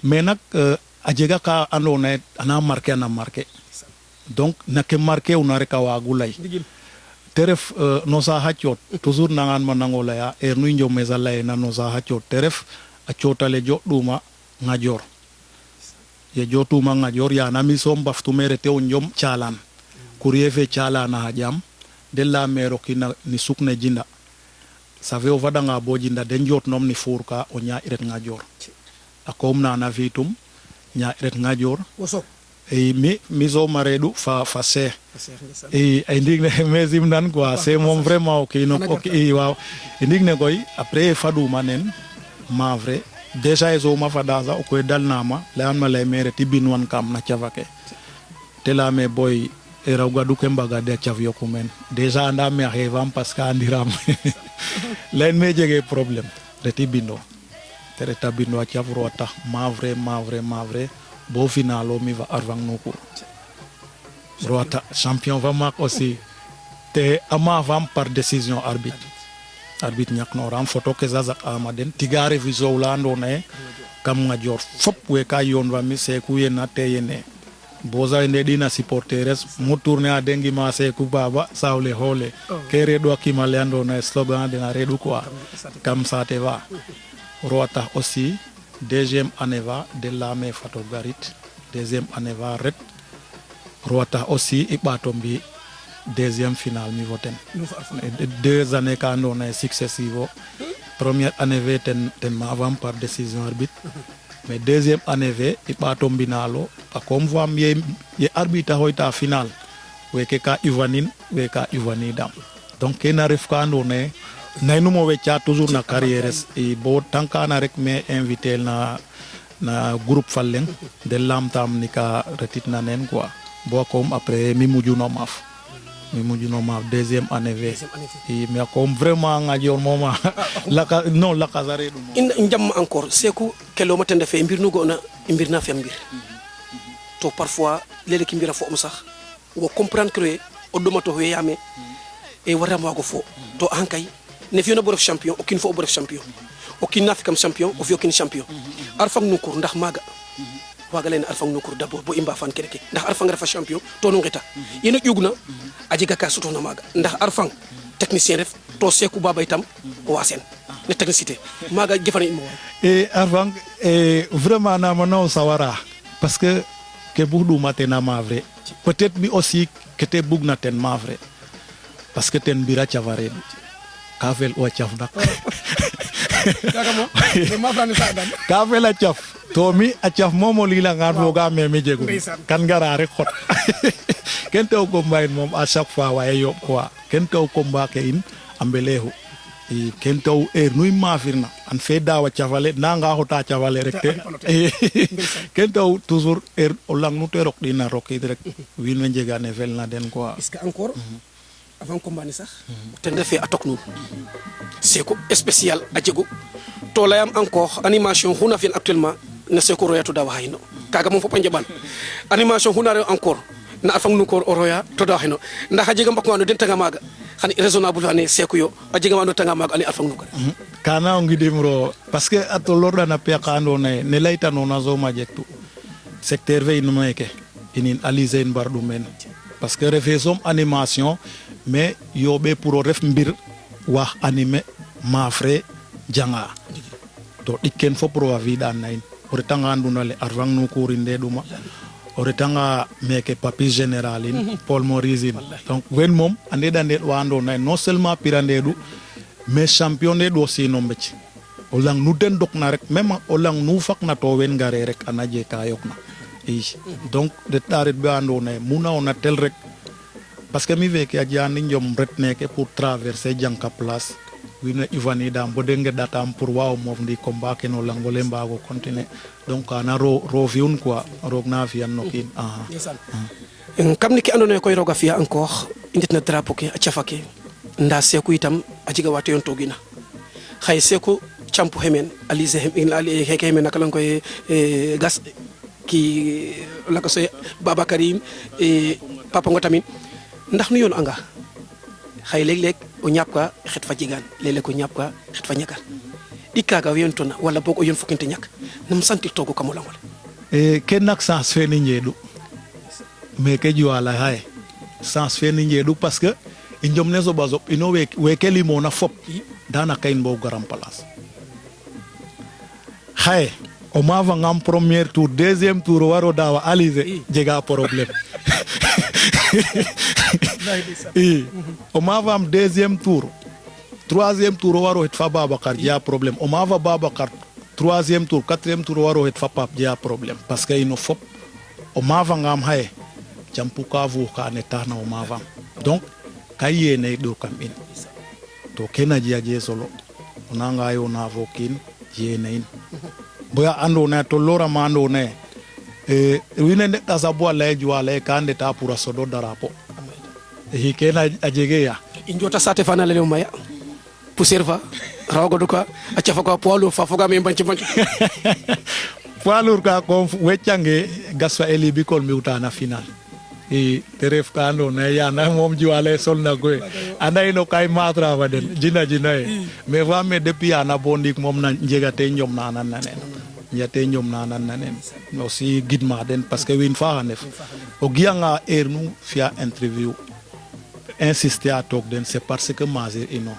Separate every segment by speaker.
Speaker 1: mais nak a jega ka andona ana marqué donc nake marqué una rek a waagu lay te ref no saaxa coot toujours nangaan ma nango laya heure nu njom mesa layena no saaxa coot te ref a cootale joɗɗuma ŋajoor ye jootuma ŋajoor yana mi soom mbaftume rete o njom calan courrier fe calana xaƴam den leyame rokina ni sukne jinda ça fait o fadanga bo jinda den jootnom ni fuur ka o ñaa i ret ŋajoor a koom nana fiitum ñaa i ret ŋajoor i mi sooma reeɗu fa see i ndiig ne me simnan quoi c'est moom vraiment o kiino i waaw i ndiig ne koy après faduma nen ma vrai déjà e sooma fada sax o koy dalnama leyanma ley me reti binwan kam na cafa ke te leyame boy e raw gadu ke mbagade a caf yoku meen déjà andame a xeefam parce que andiram leyin me jege problème reti bindo te reta bindo a caf ro a tax ma vrai bo finalo mi va arfang nukur roata champion va mak aussi te ama fam par décision arbitre ñak no ram photo ke zazak amaden tigare viso lando ne kam nga jor fop we ka yon va mi seku yena teyene boza ende dina supporters mo tourner a dengi ma seku baba sawle hole ke redo akima lando na slogan de na redu quoi kam ça te va roata aussi deuxième année va de la me fato garit deuxième année va ret roata aussi i batombi deuxième finale mi voten 2 années ka andona successive première année ve ten ma avant par décision arbitre mais deuxième année ve i batombi nalo a comme voam ye arbitre hoyta finale weke ka ivanin we ka ivanidam donc kena ref ka andona naynumo wecca toujours na carrière e bo tankana rek me invité na groupe fallen de lamtam ni ka retitna nen quoi bo comme après mi mujuno maaf deuxième année ve e mi comme vraiment ngajon moma la casare dum
Speaker 2: in jam encore seku kelo matende fe mbir nugo na mbir na fe mbir to parfois lele ki mbira fo am sax go comprendre que o duma to yame e warama go fo to ankay ne fiona boref champion o kin fo boref champion o kin nafi kam champion o fi o kin champion arfang nukur ndax maga waga len arfang nukur d'abord bo imba fan kereke ndax arfang refa champion to no ngeta yena jugna aji gaka suto na maga ndax arfang technicien ref to seku baba itam o wasen ne technicité maga jefane mo
Speaker 1: e arfang vraiment na mo sawara parce que budu matena ma vrai peut-être mi aussi que te bugna ten ma vrai parce que ten bira chavare kafel o chaf dak kafel a chaf to mi a chaf momo lila ngar foga me jegu kan gara rek xot ken taw ko mbay mom à chaque fois waye yo quoi ken taw ko mbake in ambelehu e ken taw nuy mafirna an fe dawa chafale nanga hota chafale rek te ken taw toujours o lang nu te rok dina rokid rek win we jegane fel na den quoi
Speaker 2: est-ce que encore avant combat ni sax ten refe atok nun c'est ko spécial a jego to layam encore animation huna fian actuellement na seko roya to dawa hayno kaga mom fop a njaban animation huna re encore na afang nu ko roya to dawa hayno ndax a jega mbak wano den tanga maga xani raisonnable ane seko yo a jega wano tanga maga ani afang nu ko
Speaker 1: kana o ngidimro parce que ato lorda na peka ando ne layta no na zo ma jektu secteur ve inu meke inin alize in bardu men parce que refe som animation mais yobe pour ref mbir wax animé ma fré janga to dikken fo pro vida nain o retanga anduna le arvang no kurinde duma o retanga meke papi général in Paul Morizine donc wen mom ande dande wando nay non seulement pirande du mais champion de do si nombe ci o lang nu den dok na rek même o lang nu fak na to wen gare rek anaje ka yokna donc de tarit be ando nay muna ona tel rek parce que mi veke a jani njom ret neke pour traverser janka place wina ivani dam bo denge datam pour waaw mof ndi combat ke no lang wole mbago continuer donc ana ro fiun quoi rog na fi an nokin
Speaker 2: kam ni ki andone koy roga fiya encore indit na drapeau ke a chafake nda seku itam a jiga wate yon togina xay seku champu hemen alize ali heke hemen nakalan koy gas ki lakaso Baba Karim papa ngotamin ndax nu yoon anga xay leg-leg o ñap ka xet fa jigan lele ko ñap ka xet fa ñakar ɗikkaga wiyentona walla boog o yon fokinte ñak nam sentir togo kamolangole
Speaker 1: ken nak sens fe ni njeeɗu mais ke juwala xaye sens fe ni njeeɗu parce que i njom ne soɓa soɓ ino weke limona fop danaka in mbo garam place xaye o mafangam premier tour deuxième tour o waro dawa Alizé jega problème i o mafam deuxième tour troisième tour o waro het fa Babacar jega problème o mafa Babacar troisième tour quatrième tour o waro het fa Pape jega problème parce que ino fop o mafangam xaye campu ka fuux ka ne taxna o mafam donc ka yene ɗo kam in to kena je solo o nanga yona fo kiin yene in boya andona ye to lorama andona ye wiin we ndeɗa sa bo a leye juwa leye ka ndeta pour a soɗo drapeau i kene a jege ya
Speaker 2: i njota saate fa na lene o maya poussière fa rawagodu ka a cafa ka poids lourd fa fogame mbanci
Speaker 1: poids lourd ka kom weccange gas fa eli bikol mi utana final i te ref ka andona ye yana moom juwa leye solna koy anda ino kay matra fa den jina ye mais fa me depuis yana bo ndik moom na njegate njom na nan nanen njate njom na nan nanen aussi gidma den parce que win fa ndef o giyanga heure nu fiya interview insister a toog den c'est parce que masir ino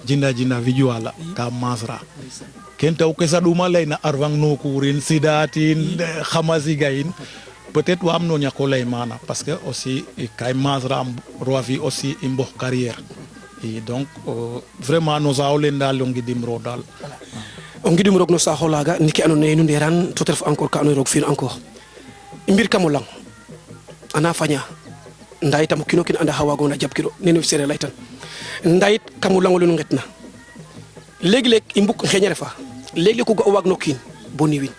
Speaker 1: jina video ala ka masra ken taw ke saɗuma leyna arvang no kurin sidatin xamasigayin peut-être wa am no ñako ley mana parce que aussi kay masra am roafi aussi i mbox carrière i donc vraiment no saxo len dal o ngidim ro dal
Speaker 2: o ngidim roog no saaxo laga niki ando naye nu nderan to te ref encore ka ando naye roog fi'in encore i mbir kamo lang ana faña nda itam o kiino kin anda xa waagona jab kiro nene fi sereer leytan nda yit kamo langole nu ngetna léeg-léeg i mbuk xeña refa léeg-léeg ko ga o waag no kiin bo niwin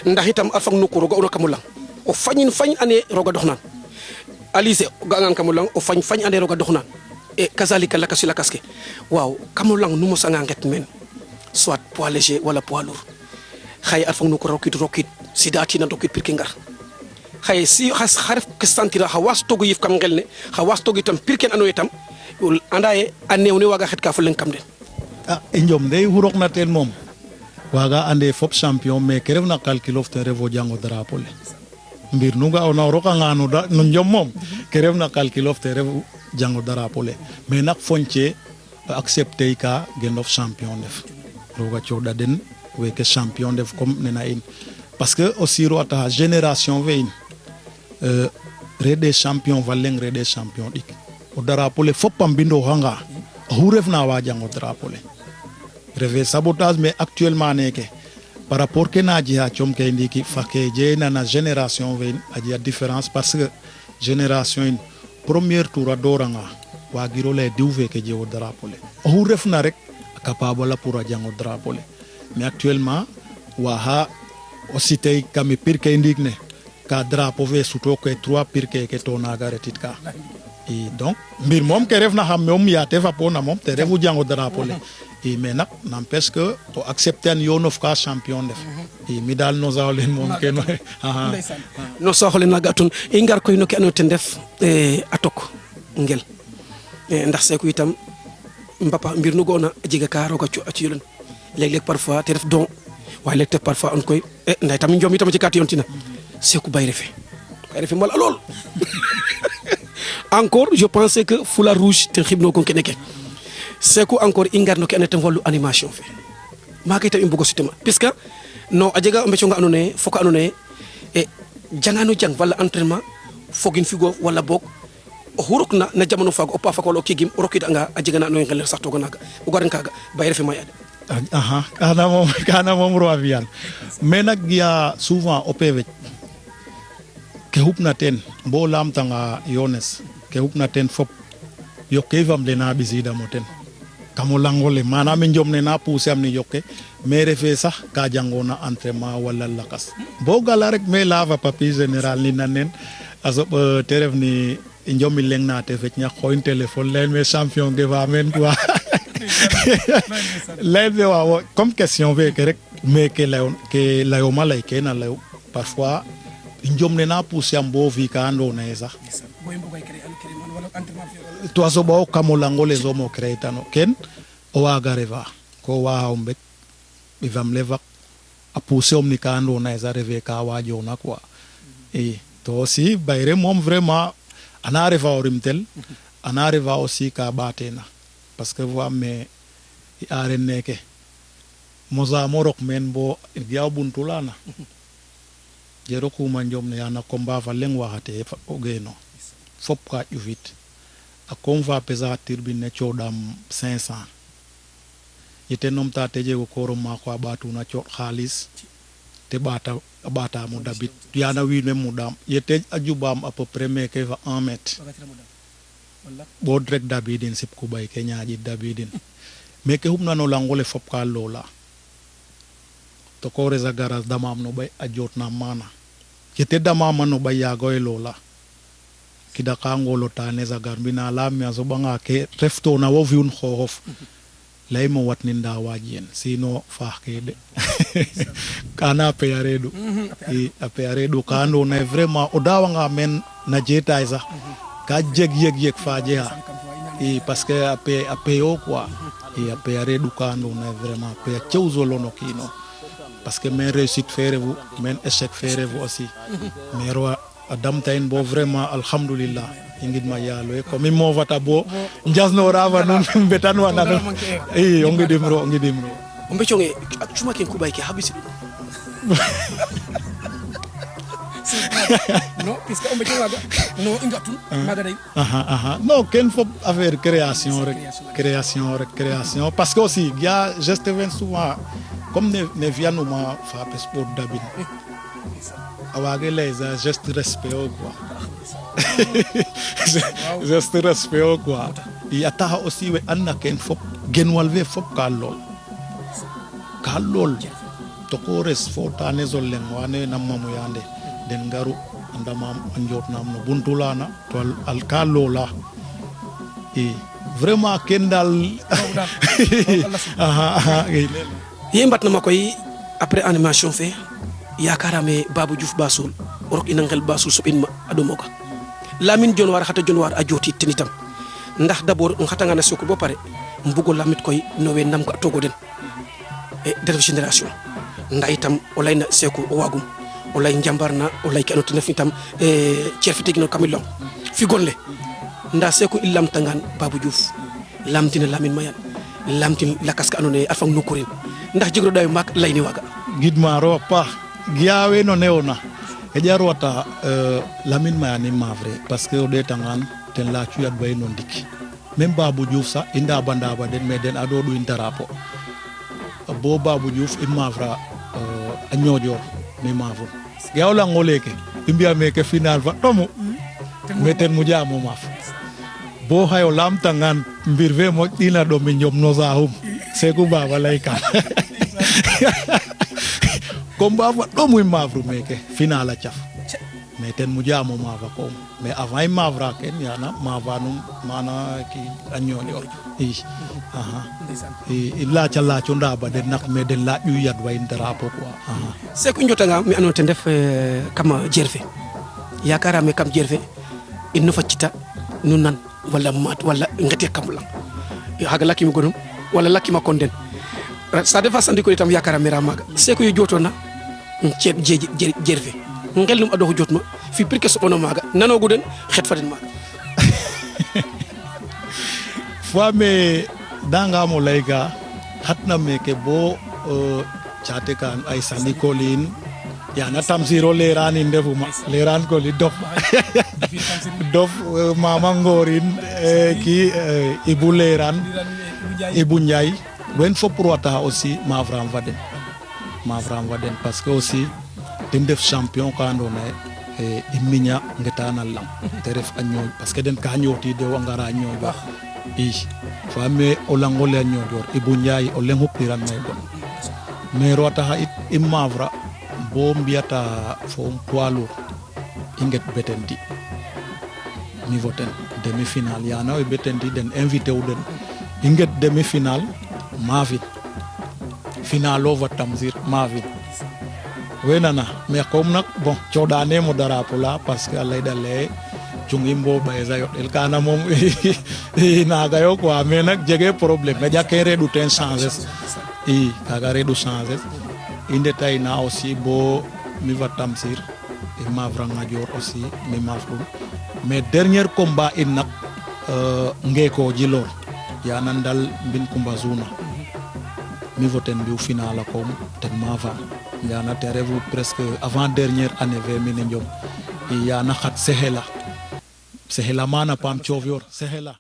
Speaker 2: ndax itam a fang no ko roga una kamo lang o fañ ane roga dox naan Alizé o ga'angaan kamo lang o fañ ane roga dox naan e kazalika lakas ke waaw kamo lang nu mosanga nget meen soit poids léger wala poids lourd xaye a fang no ko rokid sida tina rokid pir ke ngar xaye si xa ref ke sentira xa waas togo yif kam ngel ne xa waas togo itam pir ken ando ye tam anda ye a neew ne waaga xet ka fo leng kam den
Speaker 1: i njom de xurok na ten moom waaga ande fop champion mais ke refna calculof ten refo jango drapeau le mbir nu ga'ona o rokanga no njom moom ke refna calculof ten refu jango drapeau le mais nak foñce accepter ka genof champion ndef roga cooɗa den weke champion ndef comme nena in parce que aussi ro ata génération fe in reɗe champion fa leng reɗe champion ɗik o drapeau le fop a mbindoxanga oxu refna wa jango drapeau le refe sabotage mais actuellement neke par rapport ke na jeya com ke ndiki fa ke jeyna na génération fe in a jeya différence parce que génération in premier tour a doranga wagiro leye diw feke jewo drapeau le oxu refna rek capable pour a jango drapeau le mais actuellement waxa o sitey kami pir ke ndiik ne ka drapeau fe suto ke 3 pir ke to naga retit ka i donc mbir moom ke refna xam moom yaate fapona moom te refu jango drapeau le i mais nak n'empêche que o accepter an yonof ka champion ndef i mi dal no saxo len moom keno
Speaker 2: no saxo len naga tun i ngar koy no ke ando ten def a tok ngel ndax seeku itam mbapa mbir nu gona a jega ka roga a ciyolen léeg-léeg parfois te ref don waaye léeg te parfois on koy nday tam njom itam ci kat yoon tina seeku bay refe mala lool encore je pensais que Foulard Rouge ten xibno ko kene ke seeku encore i ngar no ke ando ten wallu animation fe maaga itam i mbugo sutema puisque non a jega o mbeco nga ando naye fo ka ando naye jangano jang wala entraînement fogin figo wala boog o xuruk na jamono faaga o paafak wala o kiigim o rokidanga a jega na ando naye ngel sax toga naga o garan kaga bay refe may ade
Speaker 1: kana moom ro a fiyan mais nak ya souvent o pevec ke xupna ten bo lamtanga yones ke xupna ten fop yoke fam le na ɓisidamo ten kamo langole manam njom ne na pousser am ni yoke mais refe sax ka jangona entraînement wala lakas bo gala rek mais lava papier général ni nanen a soɓ te ref ni njomi leng na te fec ñak xoyin téléphone leen mais champion ke fa men quoi leen fe waaw comme question feke rek mais ke layoma lay ke na layo parfois njom ne na pousser am bo fi ka andona ye sax to a soɓa o kamo langole somo créer tano ken o waaga refa ko waxa o mbek ivam levak a pousser om ni ka andona eza refe ka wajona quoi et to aussi bayre moom vraiment ana refa o rimtel ana refa aussi ka ɓatena parce que fois mais i aren neke mosamo rok men bo yaw buntu lana je rokuma njom ne yana combat fa leng waxate o geno fop ka ƴufit a comme fa pesature bi ne coɗam 500 yete nomta te jego koro mako a ɓatuna coɗ xaalis te ɓata mo dabit yana wiin we muɗam yete a jubam à peu près meke fa 1 mètre ɓod rek dabidin sip ku ɓay ke ñaƴit dabidin meke xupna no langole fop ka lola to ko resa garas damam no ɓay a jotnam mana yete damama no ɓay yagoye lola kida ka ngolota ne zagar mbina lam ya so banga ke refto na wo fiun xoxof lay mo watni nda wajien sino faax ke de kana peyaredu i a peyaredu ka ando na vraiment o dawanga men na jetay sax ka yeg faaje ha i parce que a peyo quoi i a peyaredu ka ando na vraiment pe cewzolo no kino parce que men réussite fe refu men échec fe refu aussi mais ro a damta in bo vraiment alhamdulillah i ngidma yaalo e comme i mofata bo jasnorava nuun mbetanwana nuun i o ngidim ro
Speaker 2: o mbeconge cuma ken kuɓay ke xa ɓisi ɗum non puisque o mbeco waga no i ngatun maga day
Speaker 1: non ken fop affaire création rek parce que aussi ya geste fen souvent comme ne fiyanuma fa pes ɓod dabin a wage lay sa geste respect o quoi geste respect o quoi i a taxa aussi we anna ken fop genwal fe fop ka lool to ko res fo tane zol leng wane nammamu yande den ngaru andamam a njotnam no buntu lana to al ka lola i vraiment ken dal
Speaker 2: ye mbatnama koy après animation fe yakarame Babou Diouf Bassoul o rok ina ngel Bassoul soɓin ma a ɗomoga Lamine Dionewar xata Dionewar a jotit ten itam ndax d'abord um xatanga na Sokone bo pare mbugo lamit koy no we nam ga togo den e de ref génération nda itam o leyna Sekou o wagum o ley njambarna o ley ke ando ten ref itam ceer fi tegino kamilong fi gonle nda Sekou i lamtangan Babou Diouf lamtina Lamine Mayane lamtin lakas ka ando naye a fang no korin ndax jegiro ɗayo maak leyni waga
Speaker 1: gidmaro a paax giyawe no newona e ƴarwata Lamine Mayane mavre parce que o ɗetangan ten lacu yad way no ndik même Babou Diouf sax i ndaba den mais den aɗo ɗuyin darapo bo Babou Diouf i mavra a Niodior mi mavun ga o lango leke i mbiya meke final fa ɗomu mais ten moƴamo maaf bo xayo lamtangan mbir fe moƴ ɗina ɗomi njom no saxum Sekou Baba ley kam combat fa ɗomuy mavru meke final a caf mais ten moƴamo mafa kom mais avant i mavra ken yana mavanum mana ki a Niodior i laca laco ndaba den nak mais den laƴu yad wayin drapeau quoi
Speaker 2: Sekou i njotanga mi ando ten ref kam jer fe yakarame kam jer fe in no faccita nu nan wala mat wala ngete kam lang xaga lakimi gonum wala lakima kon den ça defa sandi ko itam yakarame ra maga Sekou yo jotona ceeb jer fe ngel num aɗo jotma fi prix ke soɓono maga nanogu den xet fa den maga
Speaker 1: fois me dangamo leyga xatna meke bo cate kan ay sani kolin yana Tamsiro leranin ndefuma leran koli dof dof mama ngorin ki Ibou leran Ibou Ndiaye wen fop rwata aussi mavram fa den parce que aussi den def champion ka ando naye i miña ngetana lang te ref a ñooñ parce que den ka ñootide o ngara ñooƴ i fame o langole a Niodior Ibou Ndiaye o leng xupiran may gon mais rwataxa it i mavra bo mbiyata fo poids lourd i nget beten di niveau ten demi final yana o beten di den invité u den i nget demi final mavin final o fa Tamsir mavin wenana mais comme nak bon coɗanemo darapo la parce que a leyɗa leye cungim bo ɓayesa yoɗel kana moom naga yo quoi mais nak jege problème xaƴa ke reɗu ten changer i kaga reɗu changer i ndetayna aussi bo mi fa Tamsir i mafra Ngadior aussi mi maaf ɗum mais dernier combat in nak ngeko Djilor yana ndal mbin Kumba Zuna mi fo ten mbi'u final a koom ten maafam yana te refu presque avant dernière année fe mine Njom i yana xat Sehela mana Pam Diofior Sehela